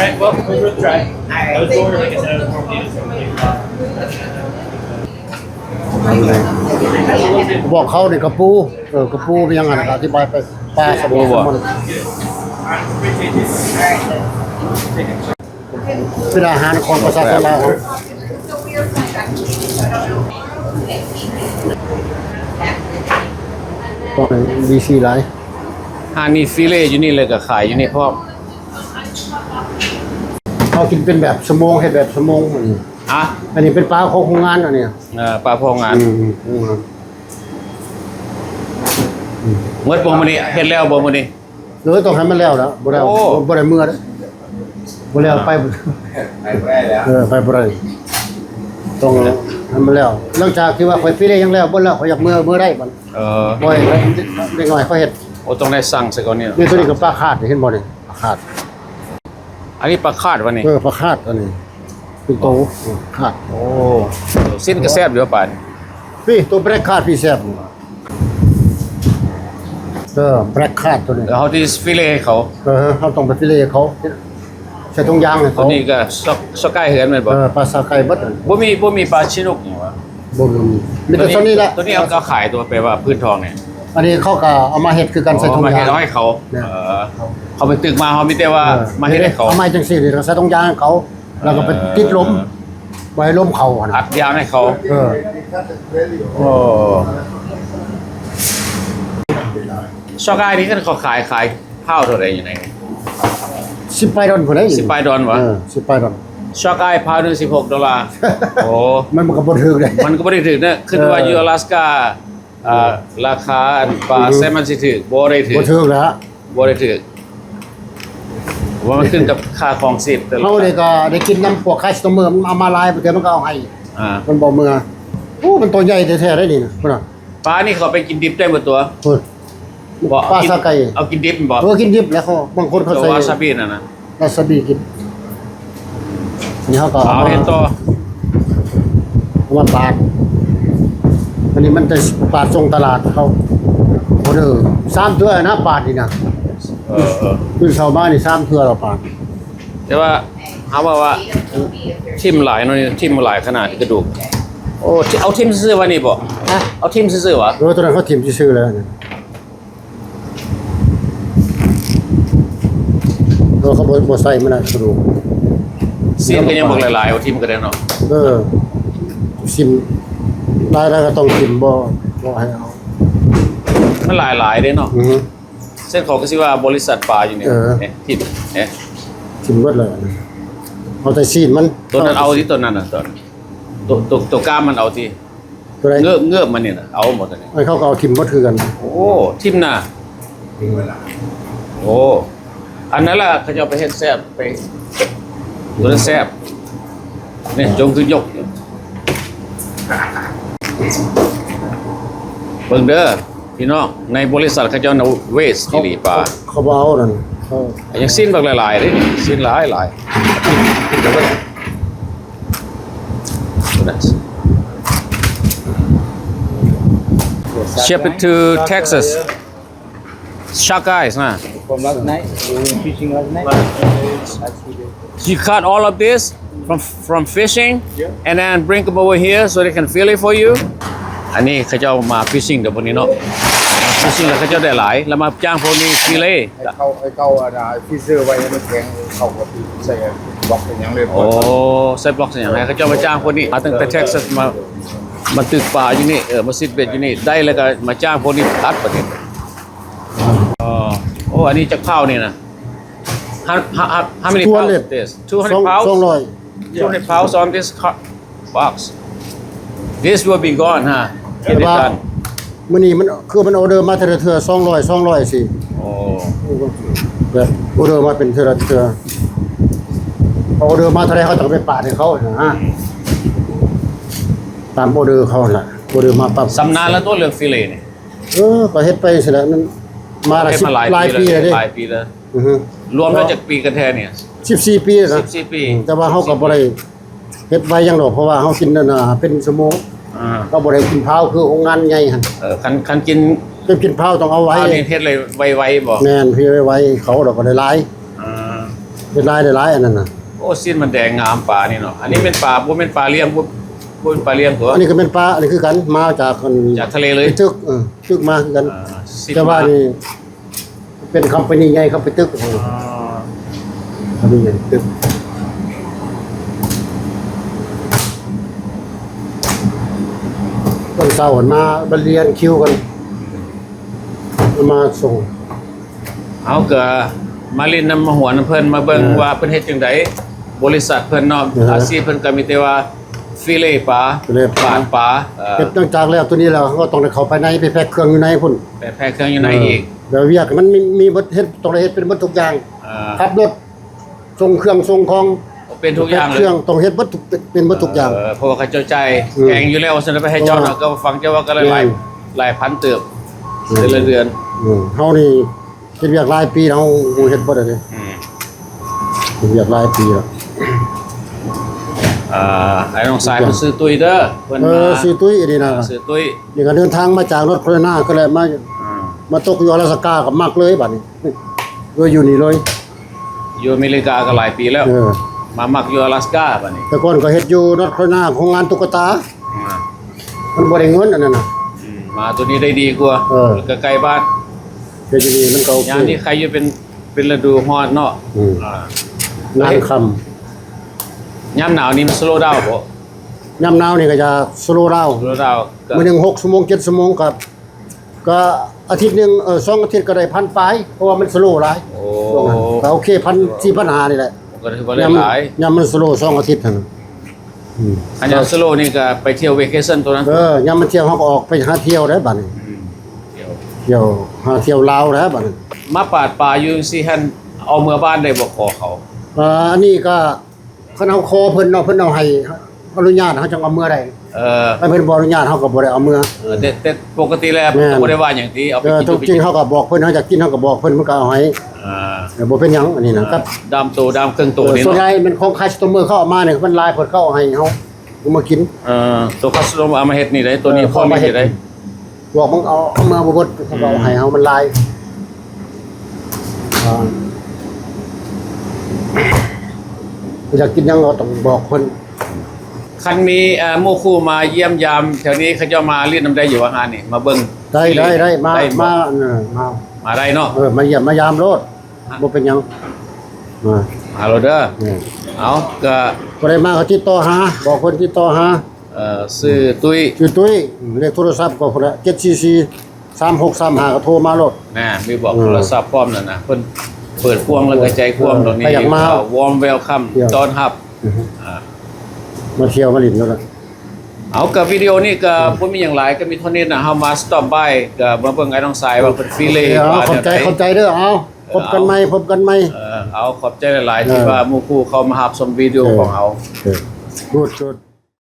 Well, we'll try. I was born, like I said, I was born in ບອກເຂົານີ້ກະປູ ເອີ ກະປູມີຫຍັງຫັ້ນ ອະທິບາຍໄປ ປາສະໂມ ເປັນອາຫານຂອງປະຊາຊົນລາວ ຕ້ອງດີຊີຫຼາຍ. ຮ້ານນີ້ຟີເລຢູ່ນີ້ ແລ້ວກະຂາຍຢູ່ນີ້ພ້ອມ. ເຮົາກິນເປັນແບບຊົ່ວໂມງ ເຮັດແບບຊົ່ວໂມງ ອັນນີ້ ຮະ ອັນນີ້ເປັນປາຂອງໂຮງງານ ອັນນີ້ ເອີ ປາຂອງໂຮງງານ ອືມ ໂຮງງານ ໝົດບໍ່ມື້ນີ້ ເຮັດແລ້ວບໍ່ມື້ນີ້? ເອີ ຕ້ອງໃຫ້ມັນແລ້ວລະ ບໍ່ແລ້ວ ໂອ້ ບໍ່ໄດ້ເມືອເດ້ ບໍ່ແລ້ວ ອ່າ ໄປ ໄປບໍ່ໄດ້ແລ້ວ ເອີ ໄປບໍ່ໄດ້ ຕ້ອງໃຫ້ມັນແລ້ວ ຫຼັງຈາກທີ່ວ່າຂ້ອຍຟີເລຫຍັງແລ້ວ ບໍ່ແລ້ວ ຂ້ອຍຢາກເມືອ ເມືອໄດ້ບັດ ເອີ ບໍ່ໃຫ້ເດັກນ້ອຍເຂົາເຮັດ ໂອ້ ຕ້ອງໄດ້ສັ່ງໃສ່ກ່ອນນີ້ ນີ້ ໂຕນີ້ກະປາຄາດ ເຫັນບໍ່ນີ້ ປາຄາດ. ອັນນີ້ປາຄາດວະນີ້ ເອີ ປາຄາດອັນນີ້ ເປັນໂຕ ເອີ ຄາດ ໂອ້ ຊີ້ນກະແຊບຢູ່ປານ ພີ້ ໂຕແບລັກຄາດພີ້ແຊບ ເອີ ແບລັກຄາດໂຕນີ້ ແລ້ວເຮົາຊິຟີເລໃຫ້ເຂົາ ເອີ ເຮົາຕ້ອງໄປຟີເລໃຫ້ເຂົາ ໃສ່ຖົງຢາງໃຫ້ເຂົາ ໂຕນີ້ກະຊອກ ຊອກໄກ່ເຮືອນແມ່ນບໍ່? ເອີ ປາຊາໄກ່ເບິດ ບໍ່ມີ ບໍ່ມີປາຊິນຸກຫຍັງຫວາ? ບໍ່ມີ ມີແຕ່ໂຕນີ້ລະ ໂຕນີ້ເອົາ ເອົາຂາຍຕົວ ແປວ່າພື້ນທອງນີ້ ອັນນີ້ເຂົາກະເອົາມາເຮັດຄືກັນ ອໍ ໃສ່ຖົງຢາງ ເອົາມາເຮັດເອົາໃຫ້ເຂົາ ແມ່ນ ເອີ ເຂົາໄປຕຶກມາ ເຮົາມີແຕ່ວ່າ ເອີ ມາເຮັດໃຫ້ເຂົາ ເອົາມາຈັ່ງຊີ້ນີ້ ແລ້ວກະໃສ່ຖົງຢາງໃຫ້ເຂົາ ແລ້ວກະໄປຕິດລົມ ເອີ ບໍ່ໃຫ້ລົມເຂົ້າຫັ້ນ ອັດຢາງໃຫ້ເຂົາ ເອີ ໂອ້ ຊອກອ້າຍນີ້ຄັນເຂົາຂາຍ ຂາຍ ພາວເທົ່າໃດຢູ່ໃນນີ້? ສິບປາຍດອນພຸ້ນເດ້ ສິບປາຍດອນຫວາ? ເອີ ສິບປາຍດອນ ຊອກອ້າຍພາວໜຶ່ງ ສິບຫົກໂດລາ ໂອ້ ມັນ ມັນກະບໍ່ຖືກເດ້ ມັນກະບໍ່ໄດ້ຖືກເນາະ ຄິດວ່າ ເອີ ຢູ່ອາລາສກາ ອ່າ ລາຄາອັນປາ ອືຮຶ ແຊມມັນຊິຖືກ ບໍ່ໄດ້ຖືກ ບໍ່ຖືກແລ້ວ ບໍ່ໄດ້ຖືກ ເພາະວ່າມັນຂຶ້ນກັບຄ່າຄອງຊີບແຕ່ລະ ເຮົານີ້ກະໄດ້ກິນນຳພວກຄັສໂຕເມີ ມັນເອົາມາຫຼາຍ ບາງເທື່ອມັນກະເອົາໃຫ້ ອ່າ ມັນບໍ່ເມືອ ໂອ້ ມັນໂຕໃຫຍ່ແທ້ໆ ໄດ໋ນີ້ນະ ພຸ້ນນະ ປານີ້ເຂົາໄປກິນດິບໄດ້ບໍ່ຕົວະ? ພຸ້ນ ບໍ່ ປາຊາໄກ່ ເອົາກິນດິບແມ່ນບໍ່? ເອີ ກິນດິບແລ້ວເຂົາ ບາງຄົນເຂົາໃສ່ວາຊາບິນັ້ນນະ ວາຊາບິກິນ ນີ້ເຮົາກະເອົາມາ ເອົາເຮັດຕໍ່ ເອົາມາປາດ ອັນນີ້ມັນຈະປາດສົ່ງຕະຫຼາດເຂົາ ອໍເດີ ສາມເທື່ອນະ ປາດນີ້ນະ ເອີ ເອີ ຕື່ນເຊົ້າມານີ້ສາມເທື່ອແລ້ວປາດ ແຕ່ວ່າ ເຮົາວ່າ ວ່າຖິ້ມຫຼາຍເນາະ ນີ້ຖິ້ມຫຼາຍຂະໜາດກະດູກ ໂອ້ ເອົາຖິ້ມຊື່ໆ ຫວານີ້ບໍ່? ຮະ ເອົາຖິ້ມຊື່ໆ ຫວາ? ເອີ ໂຕນັ້ນເຂົາຖິ້ມຊື່ໆ ແລ້ວ ເອີ ເຂົາບໍ່ ບໍ່ໃສ່ມັນນະ ກະດູກ ຊີ້ນກະຍັງບັກຫຼາຍໆ ເອົາຖິ້ມກະໄດ້ເນາະ ເອີ ຖິ້ມ ຫຼາຍໆ ກະຕ້ອງຖິ້ມ ບໍ່ ບໍ່ໃຫ້ເອົາ ມັນຫຼາຍໆ ເດ້ເນາະ ອືຮຶ ເຊັ່ນເຂົາກະຊິວ່າບໍລິສັດປາຢູ່ນີ້ ເອີ ເອີ ຖິ້ມ ເອີ ຖິ້ມເບິດເລີຍ ເອົາແຕ່ຊີ້ນມັນ ໂຕນັ້ນເອົາຕິ ໂຕນັ້ນນະ ໂຕ ໂຕ ໂຕກ້າມມັນເອົາຕິ ໂຕໃດ? ເງີບ ເງີບມັນນີ້ນະ ເອົາໝົດອັນນີ້ ອັນເຂົາກະເອົາຖິ້ມເບິດຄືກັນ ໂອ້ ຖິ້ມນະ ໂອ້ ອັນນັ້ນລະເຂົາເຈົ້າໄປເຮັດແຊບ ໄປ ໂຕນັ້ນແຊບ ນີ້ ຈົ່ງຂຶ້ນຍົກ ເບິ່ງເດີ ພີ່ນ້ອງ ໃນບໍລິສັດເຂົາເຈົ້ານະ ເວສອີ່ຫຼີປາ ເຂົາ ເຂົາບໍ່ເອົານັ້ນ ເຂົາ ຍັງຊີ້ນບັກຫຼາຍໆ ເດ້ ຊີ້ນຫຼາຍໆ Ship it to Texas. Shark eyes, huh? From last night, we went fishing last night. Last few days. You caught all of this from, from fishing? Yeah. And then bring them over here so they can fillet for you? ອັນນີ້ເຂົາເຈົ້າມາຟິຊຊິງເດີ ພວກນີ້ເນາະ ຟິຊຊິງແລ້ວເຂົາເຈົ້າໄດ້ຫຼາຍ ແລ້ວມາຈ້າງພວກນີ້ຟີເລ ໃຫ້ເຂົາ ໃຫ້ເຂົາ ອັນນ່າ ຟຣີເຊີໄວ້ໃຫ້ມັນແຂງ ເຂົາກະຕິດໃສ່ບລັອກໃສ່ຫຍັງເລີຍ ໂອ້ ໃສ່ບລັອກໃສ່ຫຍັງ ໃຫ້ເຂົາເຈົ້າມາຈ້າງພວກນີ້ ມາຕັ້ງແຕ່ເທັກຊັສ ມາ ມາຕຶກປາຢູ່ນີ້ ເອີ ມາຊິດເບັດຢູ່ນີ້ ໄດ້ແລ້ວກະມາຈ້າງພວກນີ້ຕັດບາດນີ້ ເອີ ໂອ້ ອັນນີ້ຈັກພາວນີ້ນະ? How, how, how many pounds this? Two hundred pounds? Two hundred pounds on this ca- box. This will be gone, huh? Get it done. ມື້ນີ້ມັນ ຄືມັນອໍເດີມາເທື່ອລະເທື່ອ ສອງຮ້ອຍ ສອງຮ້ອຍ ຊີ້ ໂອ້ ແບບອໍເດີມາເປັນເທື່ອລະເທື່ອ ອໍເດີມາເທົ່າໃດເຮົາຕ້ອງໄປປາດໃຫ້ເຂົາຫັ້ນນະ ຕາມອໍເດີເຂົາຫັ້ນລະ ອໍເດີມາປັບ ຊຳນານລະຕົວະເລື່ອງຟິເລນີ້ ເອີ ກະເຮັດໄປຈັ່ງຊີ້ລະ ມັນມາລະ ເຮັດມາຫຼາຍປີແລ້ວເດ້ ຫຼາຍປີແລ້ວ ອືຮຶ ລວມແລ້ວຈັກປີກັນແທ້ນີ້? ສິບສີ່ປີແລ້ວນະ ສິບສີ່ປີ ອືມ ແຕ່ວ່າເຮົາກະບໍ່ໄດ້ເຮັດໄວຫຍັງດອກ ເພາະວ່າເຮົາກິນອັນນ່າເປັນຊົ່ວໂມງ ອ່າ ເຮົາບໍ່ໄດ້ກິນພາວຄືໂຮງງານໃຫຍ່ຫັ້ນ ເອີ ຄັນ ຄັນກິນ ຄັນກິນພາວຕ້ອງເອົາໄວ ພາວນີ້ເຮັດໄວໆ ບໍ່? ແມ່ນ ເຮັດໄວໆ ເຂົາດອກກະໄດ້ຫຼາຍ ອ່າ ເຮັດຫຼາຍ ໄດ້ຫຼາຍອັນນັ້ນນະ. ໂອ້ ຊີ້ນມັນແດງງາມປານີ້ເນາະ. ອັນນີ້ແມ່ນປາ ບໍ່ແມ່ນປາລ້ຽງ ບໍ່ ບໍ່ແມ່ນປາລ້ຽງຕົວະ? ອັນນີ້ກໍແມ່ນປາ ອັນນີ້ຄືກັນ ມາຈາກອັນ ຈາກທະເລເລີຍ? ໄປຕຶກ ເອີ ຕຶກມາຄືກັນ. ອ່າ ແຕ່ວ່ານີ້ ເປັນຄອມພານີໃຫຍ່ເຂົາໄປຕຶກ. ອໍ ຄອມພານີໃຫຍ່ຕຶກ ຕອນເຊົ້າຫັ້ນມາ ມາລຽນຄິວກັນ ມາສົ່ງ. ເຮົາກໍມາຫຼິ້ນນຳ ມາຫົວນຳເພິ່ນ ມາເບິ່ງ ເອີ ວ່າເພິ່ນເຮັດຈັ່ງໃດ ບໍລິສັດເພິ່ນເນາະ. ເອີ ອາຊີບເພິ່ນກໍມີແຕ່ວ່າຟີເລປາ ຟີເລປາ ບາດປາ ເອີ ເຮັດຫຼັງຈາກແລ້ວຕົວນີ້ແລ້ວ ເຮົາກໍຕ້ອງໄດ້ເຂົ້າໄປໃນ ໄປແພັກເຄື່ອງຢູ່ໃນພຸ້ນ. ໄປແພັກເຄື່ອງຢູ່ໃນອີກ ແລ້ວວຽກມັນມີ ມີເບິດ ເຮັດ ຕ້ອງໄດ້ເຮັດເປັນເບິດທຸກຢ່າງ. ເອີ ຂັບລົດ ສົ່ງເຄື່ອງສົ່ງຂອງ ເປັນທຸກຢ່າງເລີຍ ເຄື່ອງຕ້ອງເຮັດເບິດທຸກ ເປັນ ເປັນເບິດທຸກຢ່າງ. ເອີ ເພາະວ່າເຂົາເຈົ້າຈ່າຍ ອືມ ແພງຢູ່ແລ້ວ ວ່າຊັ້ນ ໄປໃຫ້ເຈົ້າເນາະ. ເອີ ກໍຟັງເຈົ້າເວົ້າກໍຫຼາຍ ແມ່ນ ຫຼາຍພັນເຕີບ ອືມ ແຕ່ລະເດືອນ. ອືມ ເຮົານີ້ເຮັດວຽກຫຼາຍປີ ເຮົາເຮັດບໍ່ໄດ້ເດ້. ອືມ ເຮັດວຽກຫຼາຍປີແລ້ວ. ອ່າ ອ້າຍນ້ອງຊາຍເພິ່ນຊື່ຕຸ້ຍເດີ ເພິ່ນ ເອີ ມາ ຊື່ຕຸ້ຍ ອັນນີ້ນະ ຊື່ຕຸ້ຍ. ນີ້ກໍເດີນທາງມາຈາກນອດຄາໂຣໄລນາ ກໍແຫຼະ ມາ ອ່າ ມາຕົກຢູ່ອາລາສກາ ກໍມັກເລີຍບາດນີ້ ເລີຍຢູ່ນີ້ເລີຍ. ຢູ່ອາເມລິກາກໍຫຼາຍປີແລ້ວ ເອີ ມາມັກຢູ່ອາລາສກາບາດນີ້. ແຕ່ກ່ອນກໍເຮັດຢູ່ນອດຄາໂຣໄລນາ ໂຮງງານຕຸກກະຕາ ອ່າ ມັນບໍ່ໄດ້ເງິນອັນນັ້ນນະ. ອືມ ມາຕົວນີ້ໄດ້ດີກວ່າ ເອີ ແລ້ວກໍໃກ້ບ້ານ ເຮັດຢູ່ນີ້ມັນກໍໂອເຄ. ຍາມນີ້ໃຄຢູ່ເປັນ ເປັນລະດູຮ້ອນເນາະ. ອືມ ອ່າ ງານຄ່ຳ. ຍາມໜາວນີ້ມັນສະໂລດາວບໍ່? ຍາມໜາວນີ້ກໍຈະສະໂລດາວ ສະໂລດາວ ມື້ໜຶ່ງຫົກຊົ່ວໂມງ ເຈັດຊົ່ວໂມງກໍ ກໍອາທິດໜຶ່ງ ເອີ ສອງອາທິດກໍໄດ້ພັນປາຍ ເພາະວ່າມັນສະໂລຫຼາຍ. ໂອ້ ຊ່ວງນັ້ນກໍໂອເຄ ພັນສີ່ພັນຫ້ານີ້ແຫຼະ ກໍຖືວ່າໄດ້ຫຼາຍ ຍາມມັນສະໂລສອງອາທິດຫັ້ນ. ອືມ ອັນຍາມສະໂລນີ້ກໍໄປທ່ຽວເວເຄຊັນຕົວນັ້ນ. ເອີ ຍາມມັນທ່ຽວ ເຮົາກໍອອກໄປຫາທ່ຽວໄດ້ບາດນີ້. ອືມ ທ່ຽວ ທ່ຽວ ຫາທ່ຽວລາວໄດ້ບາດນີ້. ມາປາດປາຢູ່ຈັ່ງຊີ້ຫັ້ນ ເອົາເມືອບ້ານໄດ້ບໍ່ ຂໍເຂົາ? ອ່າ ອັນນີ້ກໍ ຄັນເຮົາຂໍເພິ່ນເນາະ ເພິ່ນເອົາໃຫ້ອະນຸຍາດ ເຮົາຈັ່ງເອົາເມືອໄດ້. ເອີ ຄັນເພິ່ນບໍ່ອະນຸຍາດ ເຮົາກໍບໍ່ໄດ້ເອົາເມືອ. ເອີ ແຕ່ ແຕ່ປົກກະຕິແລ້ວ ແມ່ນ ເພິ່ນກໍບໍ່ໄດ້ວ່າຫຍັງຕິ. ເອົາໄປກິນ ເອີ ຕົວຈິງເຮົາກໍບອກເພິ່ນ ເຮົາຢາກກິນເຮົາກໍບອກເພິ່ນ ມັນກໍເອົາໃຫ້. ອ່າ ເອີ ບໍ່ເປັນຫຍັງອັນນີ້ນະ. ອ່າ ກັບດາມໂຕດາມເຄື່ອງໂຕນີ້ເນາະ ສ່ວນໃຫຍ່ແມ່ນຂອງຂາຍ ຄັສໂຕເມີເຂົາເອົາມານີ້ ມັນຫຼາຍເພິ່ນເຂົາເອົາໃຫ້ເຮົາ ເອົາມາກິນ. ເອີ ໂຕຄັສໂຕເມີເອົາມາເຮັດນີ້ໄດ໋ ໂຕນີ້ ເອີ ພໍມີຢູ່ໄດ໋. ບອກມັນເອົາ ເອົາເມືອບໍ່ເບິດ ເຂົາກໍເອົາໃຫ້ເຮົາ ມັນຫຼາຍ. ອ່າ ຢາກກິນຫຍັງກໍຕ້ອງບອກເພິ່ນ. ຄັນມີ ເອີ ໝູ່ຄູ່ມາຢ້ຽມຢາມແຖວນີ້ ເຂົາເຈົ້າມາຫຼິ້ນນຳໄດ້ຢູ່ວ່າຮ້ານນີ້ ມາເບິ່ງ. ໄດ້ ໄດ້ ໄດ້ ມາ ໄດ້ ມາ ເອີ ມາ ມາໄດ້ເນາະ. ເອີ ມາຢ້ຽມມາຢາມໂລດ ບໍ່ເປັນຫຍັງ ມາ ມາໂລດເດີ. ເອີ ເອົາ ກໍຜູ້ໃດມາກໍຕິດຕໍ່ຫາ ບອກເພິ່ນຕິດຕໍ່ຫາ. ເອີ ຊື່ຕຸ້ຍ ຊື່ຕຸ້ຍ ເລກໂທລະສັບກໍພຸ້ນລະ ເຈັດສີ່ສີ່ ສາມຫົກສາມຫ້າ ກໍໂທມາໂລດ. ນະ ມີບອກ ເອີ ໂທລະສັບພ້ອມນັ້ນນະ ເພິ່ນເປີດກວ້າງແລ້ວກໍໃຈກວ້າງ ເອີ ດອກນີ້ ໃຜຢາກມາ ກໍ warm welcome ຕ້ອນຮັບ. ອືຮຶ ອ່າ ມາທ່ຽວມາຫຼິ້ນໂລດ. ເອົາ ກໍວິດີໂອນີ້ກໍ ອືມ ບໍ່ມີຫຍັງຫຼາຍ ກໍມີເທົ່ານີ້ນະ ເຮົາມາ stop by ກໍມາເບິ່ງອ້າຍນ້ອງຊາຍວ່າເພິ່ນຟີເລ ເອີ ວ່າ ຂອບໃຈ ແນວໃດ ຂອບໃຈເດີ. ເອົາ ເອີ ພົບກັນໃໝ່ ເອົາ ພົບກັນໃໝ່. ເອີ ເອົາ ຂອບໃຈຫຼາຍໆ ເອີ ທີ່ວ່າໝູ່ຄູ່ເຂົ້າມາຮັບຊົມວິດີໂອ ເອີ ຂອງເຮົາ. ເອີ good good.